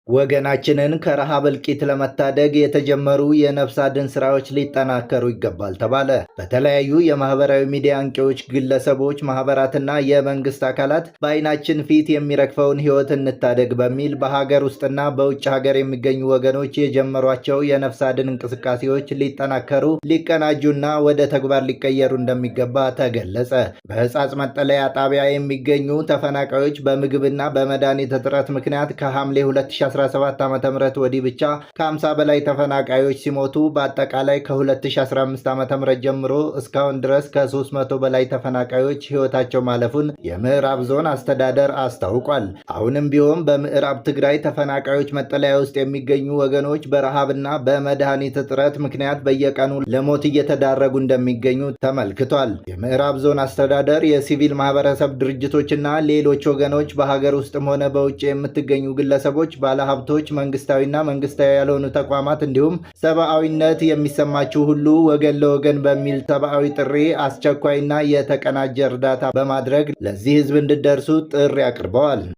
ወገናችንን ከረሃብ እልቂት ለመታደግ የተጀመሩ የነፍስ አድን ስራዎች ሊጠናከሩ ይገባል ተባለ። በተለያዩ የማህበራዊ ሚዲያ አንቂዎች፣ ግለሰቦች፣ ማህበራትና የመንግስት አካላት በአይናችን ፊት የሚረግፈውን ህይወት እንታደግ በሚል በሀገር ውስጥና በውጭ ሀገር የሚገኙ ወገኖች የጀመሯቸው የነፍስ አድን እንቅስቃሴዎች ሊጠናከሩ፣ ሊቀናጁና ወደ ተግባር ሊቀየሩ እንደሚገባ ተገለጸ። በህጻጽ መጠለያ ጣቢያ የሚገኙ ተፈናቃዮች በምግብና በመድኃኒት እጥረት ምክንያት ከሐምሌ 2017 ዓ.ም ወዲህ ብቻ ከ50 በላይ ተፈናቃዮች ሲሞቱ በአጠቃላይ ከ2015 ዓ.ም ጀምሮ እስካሁን ድረስ ከ300 በላይ ተፈናቃዮች ሕይወታቸው ማለፉን የምዕራብ ዞን አስተዳደር አስታውቋል። አሁንም ቢሆን በምዕራብ ትግራይ ተፈናቃዮች መጠለያ ውስጥ የሚገኙ ወገኖች በረሃብና በመድኃኒት እጥረት ምክንያት በየቀኑ ለሞት እየተዳረጉ እንደሚገኙ ተመልክቷል። የምዕራብ ዞን አስተዳደር የሲቪል ማህበረሰብ ድርጅቶችና ሌሎች ወገኖች በሀገር ውስጥም ሆነ በውጭ የምትገኙ ግለሰቦች፣ ባለሀብቶች፣ መንግስታዊና መንግስታዊ ያልሆኑ ተቋማት እንዲሁም ሰብአዊነት የሚሰማችሁ ሁሉ ወገን ለወገን በሚል ሰብአዊ ጥሪ አስቸኳይና የተቀናጀ እርዳታ በማድረግ ለዚህ ህዝብ እንዲደርሱ ጥሪ አቅርበዋል።